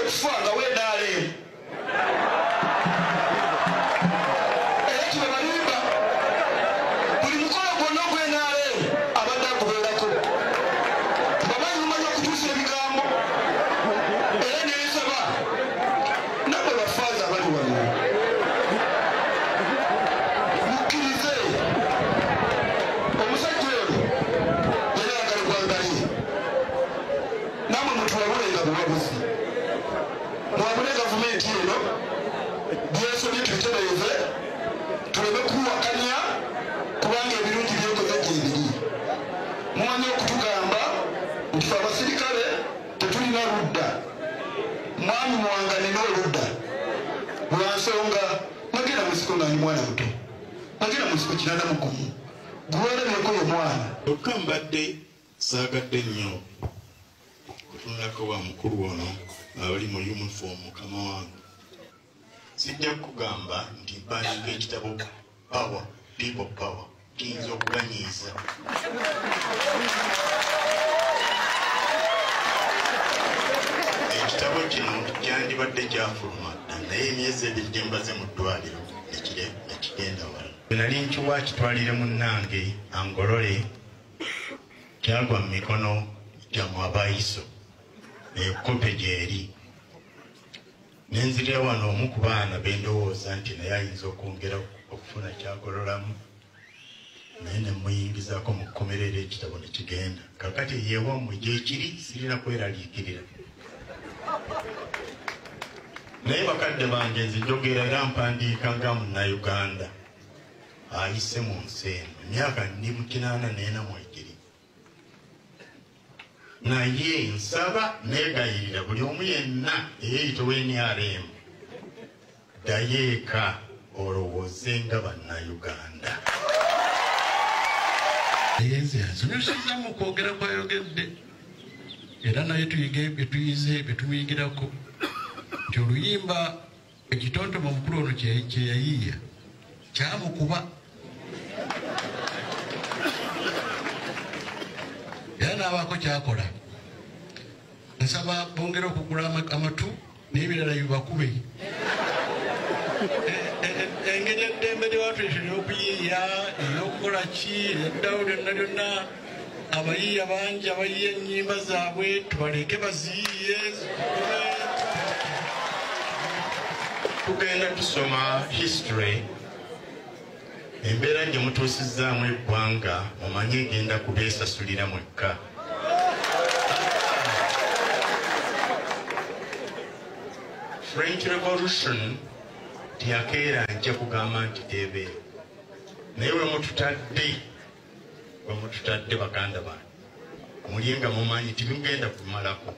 okufa nga w'NRM. Era kibabalimba buli mukolo gwonna ogwa NRM abadde agubeerako. Bamanyi mumanyi okutuusa ebigambo. Era nensaba nammwe bafaaza abali wano mukkirize omusajja ono yali ayagala eggwanga lye, nammwe mutuwabulenga buwabuzi, muwabule gavumenti eno byesobye tubitereeze tuleme kuwakanya kubanga ebirungi byekoze gyebiri. Mumanyi okutugamba nti fe abasirikale tetulina ludda. Mwami Muwanga nina oludda lwa nsonga. Nagenda mu nsiko nga ndi mwana muto, nagenda mu nsiko 81, gwerabyeko ye mwana. Kyokka mbadde saagadde nnyo kutunulako wa mukulu ono abali mu uniform. Mukama wange, sijja kukugamba nti mpandiika ekitabo Power, People Power, kiyinza okubanyiiza. Ekitabo kino kyandibadde kyafuluma dda, naye emyezi 2 gye mbaze mu ddwaliro nekigenda wala. Nali nkiwa kitwalire munnange angolole, kyagwa mu mikono gyammwe abayiso, ekope gyeri. Nenzirira wano omu ku baana bendowooza nti naye ayinza okwongera okufuna kyagololamu, naye ne muyingizaako mu kkomera era ekitabo ne kigenda. Kakati yewammwe gyekiri, sirina kweraliikirira. Naye bakadde bange, nze njogera era mpandiika nga Munnayuganda ayise mu nsi eno. Emyaka ndi mu 84 mwegiri, naye nsaba neegayirira buli omu yenna eyeeyita owa NRM, ddayo eka olowooze nga Bannayuganda. Naye nze ansomesezza mu kwogera kwayogedde, era naye tuyige byetuyize byetumuyigirako nti oluyimba ekitontome omukulu ono kye yayiiya kyamukuba, era n'abaako kyakola. Nsaba bongere okugula amatu n'ebirala bibakube. Engeri eddembe lyewatuleetera okuyiiya, ery'okukola ki, eryaddawo lyonna lyonna, abayiiya bangi abayiiya ennyimba zaabwe, tubaleke baziyiiye. Tugenda tusoma history. Embeera gye mutuusizzaamu eggwanga, mumanye egenda kubeesasulira mwekka. French Revolution teyakeera nja kugamba nti teebeera, naye we mututadde, baganda bange, mulye nga mumanyi tibimugenda kumalako.